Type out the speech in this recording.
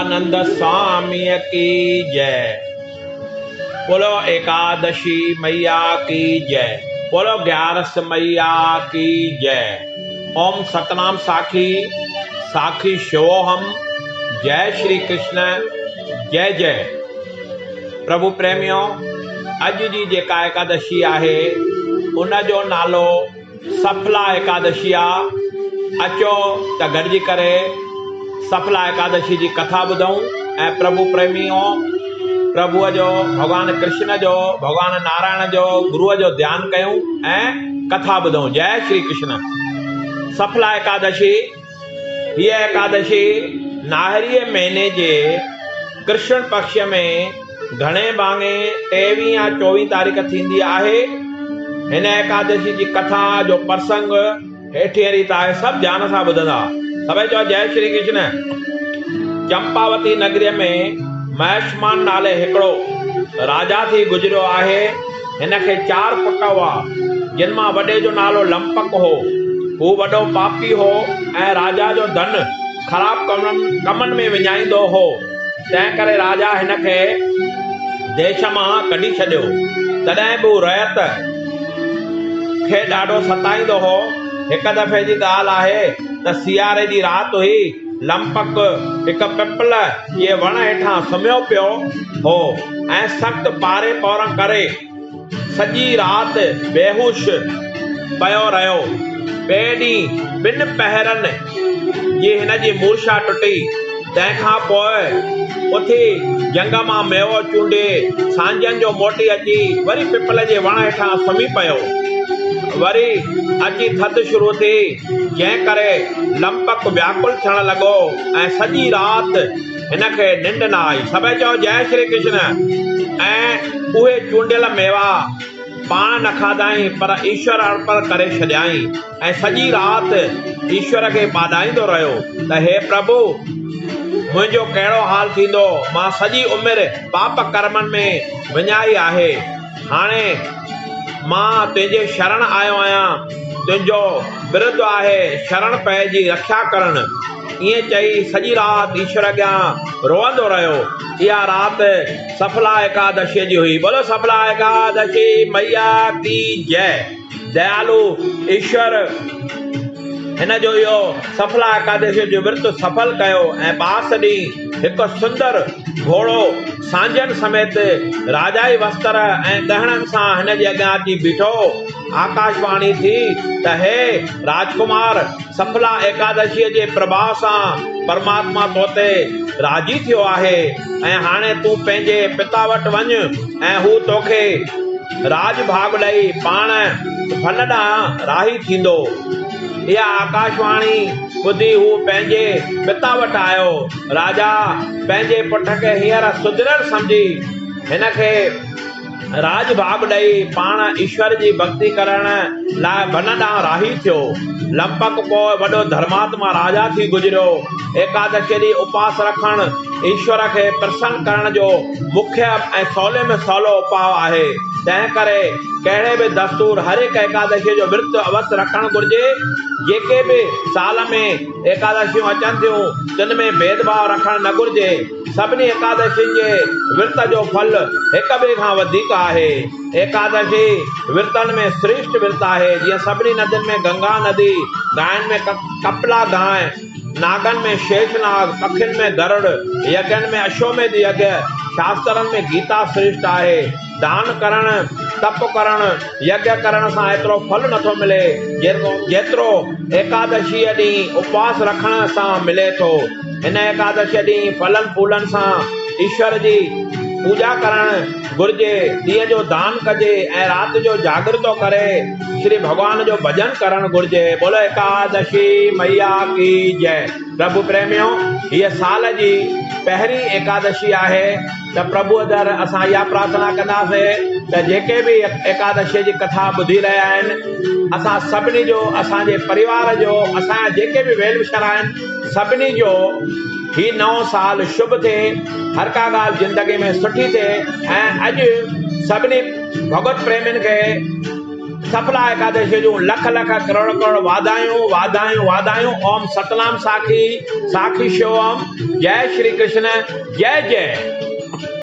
گوپانند سواميء ڪي جئه. بولو ايڪادشي مئيا ڪي جئه. بولو گيارس مئيا ڪي جئه. اوم ستنام ساکي ساکي شووهم جئه شري ڪرشن جئه جئه. پرڀو پريميو اڄ جي جيڪا ايڪادشي آهي ان جو نالو سڦلا ايڪادشي آ. اچو ته گڏجي ڪري سڦلا ايڪادشي جي ڪٿا ٻڌون ۽ پرڀو پريميو پرڀوء جو، ڀڳوان ڪرشن جو، ڀڳوان نارائڻ جو، گروء جو ڌيان ڪيون ۽ ڪٿا ٻڌون. جئه شري ڪرشن. سڦلا ايڪادشي، هيء ايڪادشي ناهريء مهيني جي ڪرشڻ پڪش ۾ گهڻي ڀاڱي ٽيويهه يا چوويهه تاريخ ٿيندي آهي. هن ايڪادشي جي ڪٿا جو پرسنگ هيٺين ريت آهي، سڀ ڌيان سان ٻڌندا. سڀئي چئو جئه شري ڪرشن. چمپاوتي نگريء ۾ مهشمان نالي هڪڙو راجا ٿي گذريو آهي. هن کي چار پٽ هئا، جن مان وڏي جو نالو لمپڪ هو. هو وڏو پاپي هو ۽ راجا جو ڌن خراب ڪمن ۾ وڃائيندو هو. تنهن ڪري راجا هن کي ديش مان ڪڍي ڇڏيو. تڏهن به هو رعيت کي ڏاڍو ستائيندو هو. هڪ دفعي جي ڳالهه آهي ته سياري جي رات هئي. لمپڪ هڪ پپل جي وڻ هيٺان سمهيو پيو هو ۽ سخت پاري پورڻ ڪري سڄي رات بيهوش پيو رهيو. ٻئي ڏينهن ٻن پهرن جي هن جي مورڇا ٽٽي. تنهن کان پوء اٿي جهنگ مان ميوو چونڊي سانجهن جو موٽي اچي وري پپل جي وڻ هيٺان سمهي پيو. وري اچي ٿڌ شروع ٿي، جنهن ڪري لمپڪ وياڪل ٿيڻ لڳو ۽ سڄي رات هن کي ننڊ نه آئي. سڀئي چئو جئه شري ڪرشن ۽ اهي چونڊيل ميوا پاڻ نه کاڌائين پر ايشور ارپڻ ڪري ڇڏيائين ۽ سڄي رات ايشور کي ٻاڏائيندو رهيو ته هي پرڀو! منهنجو ڪهڙو حال ٿيندو؟ مان سڄي عمر پاپ ڪرمن ۾ وڃائي آهي. هاڻي مان تنهنجي شرڻ آيو آهيان. تنهنجو برد آهي شرڻ پئي جي رکيا ڪرڻ. ائين چئي سڄي رات ايشور اڳيان روئندو رهيو. اها رات سڦلا ايڪادشيء جي هئي. بولو سڦلا ايڪادشي مئيا ڪي جئه. ديالو ايشور هن جو اهو سڦلا ايڪادشيء جو ورت سڦل ڪيو ۽ ٻاس ڏينهن هڪ سندر گهوڙو سانجهن سميت راجائي وستر ۽ ڳهڻن سان هن جي اڳيان اچي بيٺو. آڪاشواڻي ٿي ته هي راجڪمار! سڦلا ايڪادشيء جي پرڀاء سان پرماتما تو تي راضي ٿيو آهي ۽ هاڻي تون پنهنجي پتا وٽ وڃ ۽ هو توکي راڄ ڀاڳ ڏئي پاڻ ڀن ڏانهن راهي ٿيندو. اها آڪاشواڻي ٻڌي هو پنهنجي پتا وٽ آيو. راجا پنهنجي پٽ کي هينئر سڌريل سمجهي هن کي راڄ ڀاڳ ڏئي پاڻ ايشور جي ڀڳتي ڪرڻ لاء ون ڏانهن راهي ٿيو. لمپڪ پوء وڏو ڌرماتما راجا ٿي گذريو. ايڪادشيء ڏينهن اپواس رکڻ ايشور کي پرسن ڪرڻ جو مکيه ۽ سولي ۾ سولو اپاء آهي. تنهن ڪري ڪهڙي به دستور هر هڪ ايڪادشيء جو ورت اوس رکڻ گهرجي. جيڪي به سال ۾ ايڪادشيون اچن ٿيون، تن ۾ ڀيد ڀاء رکڻ نه گهرجي. سڀني ايڪادشين جي ورت جو ڦل هڪ ٻئي کان وڌيڪ آهي. ايڪادشي ورتن ۾ سريشٽ ورت آهي، جيئن سڀني ندين ۾ گنگا ندي، گائن ۾ ڪپلا گانء، ناگن ۾ شيش ناگ، پکين ۾ گرڙ، يگين ۾ اشوميڌ يگيه، شاسترن ۾ گيتا سريشٽ آهي. دان ڪرڻ، تپ ڪرڻ، يگيه ڪرڻ سان ايترو ڦل نٿو ملي، جيترو ايڪادشيء ڏينهن اپواس رکڻ سان ملي ٿو. هن ايڪادشيء ڏينهن ڦلن ڦولن سان ايشور جي پوڄا ڪرڻ گهرجي، ڏينهن جو دان ڪجي ۽ رات جو جاڳرتو ڪري شري ڀڳوان جو ڀڄن ڪرڻ گهرجي. بولو ايڪادشي مئيا ڪي جئه. پرڀو پريميو، هيء سال جي پهرين ايڪادشي آهي ته پرڀوء در اسان اها پرارٿنا ڪنداسين ته جيڪي به ايڪادشيء جي ڪٿا ٻڌي رهيا آهن، اسان سڀني جو، اسان جي پريوار جو، اسان جا جيڪي به ويل وشر آهن، سڀني جو هي نئون سال شڀ ٿئي، هر ڪا ڳالهه زندگي ۾ سٺي ٿئي ۽ اڄ سڀني ڀڳت پريمين کي سڦلا ايڪادشي جون لک لک ڪروڙ ڪروڙ واڌايون واڌايون واڌايون اوم ستنام ساکي ساکي شوم جئي شري ڪرشن جئي جئي.